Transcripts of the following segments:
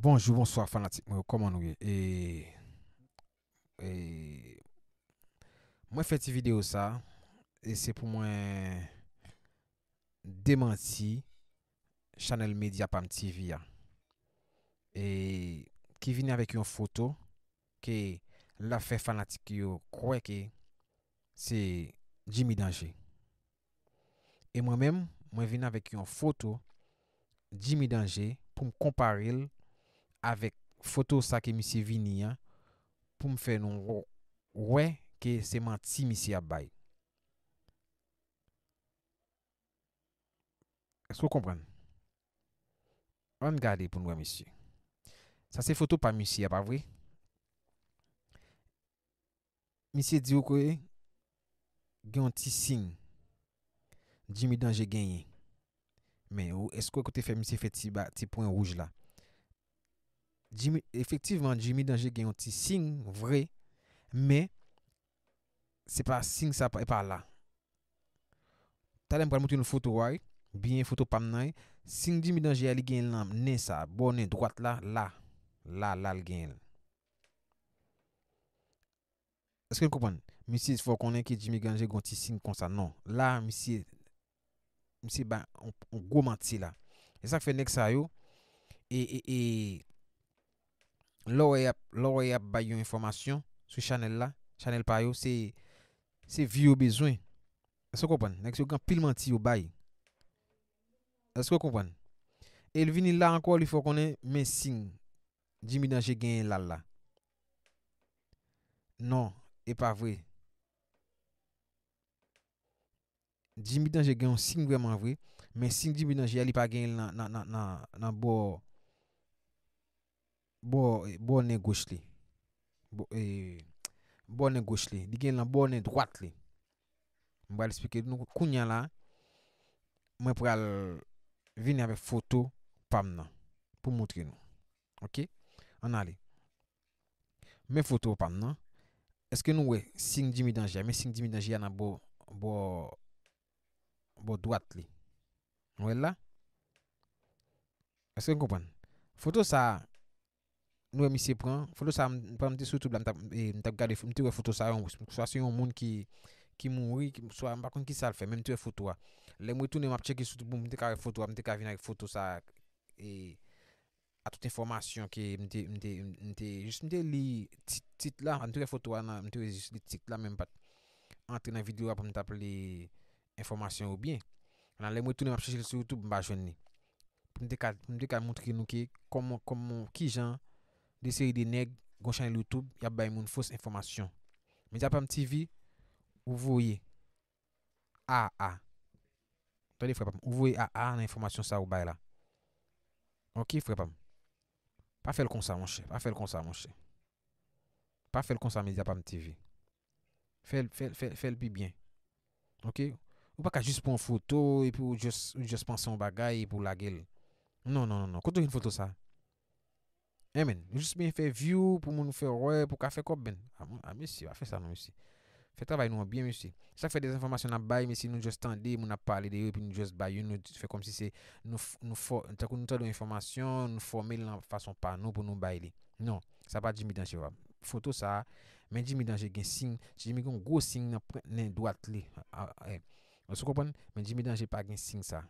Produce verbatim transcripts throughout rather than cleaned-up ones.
Bonjou, bonswa fanatik mwen yo, kòman nou ye? E, e, mwen fè ti videyo sa, e se pou mwen demanti chanèl Mediapam T V a. E ki vini avèk yon foto ke l ap fè fanatik yo kwè ke se Jimmy Danger. E mwen menm, mwen vin avèk yon foto Jimmy Danger pou m konpare l avèk foto sa ke misye vini an, pou m fè nou wè ke se manti misye ap bay. Èske w konprann? Ann gade pou n wè misye. Sa se foto pa misye a, pa vre? Misye di w ke gen yon ti siy Jimmy Danger genyen. Men ou, èske w te fè misye fè ti ba, ti pwen wouj la? Jimmy, efektivman, Jimmy Danger gen yon ti siy vre, men se pa siy sa, e pa la. Talè m pral montre nou foto a, wi. Byen foto pa m nan, wi. Siy Jimmy Danger a, li gen l nan nen sa, bò nen dwat la, la. La, la l gen l. Èske n konprann? Misye fè w konnen ke Jimmy Danger gen yon ti siy konsa. Non. La, misye, misye bay yon, yon gwo manti la. E sa k fè nèg sa yo, e, e, e, lè w wè y ap, lè w wè y ap bay yon enfòmasyon sou chanèl la, chanèl pa yo, se, se vi yo bezwen. Èske w konprann? Nèg yo gen anpil manti yo bay. Èske w konprann? E l vini la ankò, li fè w konnen, men siy Jimmy Danger genyen la la. Non, e pa vre. Jimmy Danger gen yon siy vrèman vre, men siy Jimmy Danger a, li pa genyen l nan, nan, nan, nan, nan bò, bò, bò nen goch li. Bò, e, bò nen goch li. Li genyen l nan bò nen dwat li. M pral eksplike nou kounye a la. Mwen pral vini avèk foto pa m nan pou montre nou. Oke? Ann ale. Men foto pa m nan. Èske nou wè siy Jimmy Danger a? Men siy Jimmy Danger a nan bò, bò, bò dwat li. Nou wè l la? Èske n konprann? Foto sa a, nou wè misye pran. Foto sa a, m, pandan m te sou YouTube la, m t ap, e, m t ap gade, m te wè foto sa a, yon, swa se yon moun ki, ki mouri, ki, swa m pa konn ki sa l fè, men m te wè foto a. Lè m retounen, m ap tcheke sou YouTube, m te ka wè foto a, m te ka vin avèk foto sa a, e, a tout enfòmasyon ke m te, m te, m te, jis m te li tit, tit la, m te wè foto a nan, m te wè jis li tit la, men m pa t antre nan videyo a pou m t ap li enfòmasyon yo byen. Nan lè m retounen, m ap chèche l sou YouTube, m pa jwenn li. Pou m te ka, pou m te ka montre nou ke kòman, kòman, kijan de seri de nèg, gon chanèl YouTube, y ap bay moun fos enfòmasyon. Mediapam T V, ou voye. A A. Tande, frè pa m. Ou voye A A nan enfòmasyon sa ou bay la. Oke, frè pa m. Pa fè l konsa, monchè. Pa fè l konsa, monchè. Pa fè l konsa, Mediapam T V. Fè l, fè l, fè l, fè l pi byen. Oke? Ou pa ka jis pran yon foto epi ou just, ou just panse yon bagay epi ou lage l. Non, non, non, non. Kote w jwenn foto sa? Enben, nou jis byen fè view pou moun fè wè, pou ka fè kòb, men. A, mon, a, mesye, pa fè sa non, mesye. Fè travay nou an byen, mesye. Sa k fè de enfòmasyon n ap bay, mesye, nou just tande, moun ap pale de yo, epi nou just bay youn, nou fè kòmsi se, nou f-, nou fò, tankou nou tande yon enfòmasyon, nou fòme l nan fason pa nou pou nou bay li. Non, sa pa Jimmy Danger, pa. Foto sa a, men Jimmy Danger gen siy, Jimmy gen yon gwo siy nan pwent nen dwat li. A, a, e. Èske w konprann? Men Jimmy Danger pa gen siy sa.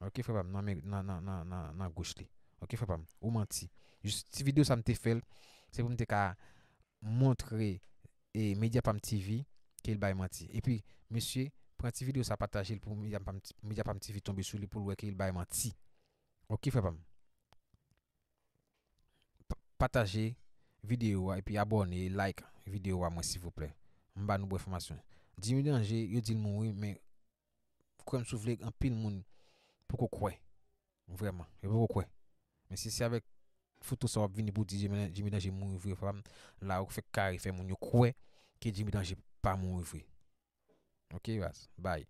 Oke, frè pa m, nan men, nan, nan, nan, nan, nan goch li. Oke, frè pa m, ou manti. Jis ti videyo sa m te fè l, se pou m te ka montre, e, Mediapam T V ke l bay manti. Epi, mesye, pran ti videyo sa, pataje l pou Mediapam, Mediapam T V tonbe sou li pou l wè ke l bay manti. Oke, frè pa m. Pa-, pataje videyo a epi abòne, like videyo a mwen, silvouplè. M ba nou bon enfòmasyon. Jimmy Danger, yo di l mouri, men kwè m si w vle, anpil moun poko kwè. Vrèman, yo poko kwè. Men si se avèk foto sa w ap vini pou di Jimmy, Jimmy Danger mouri vre, frè pa m, la ou fèk kare fè moun yo kwè ke Jimmy Danger pa mouri vre. Oke, baz. Bye.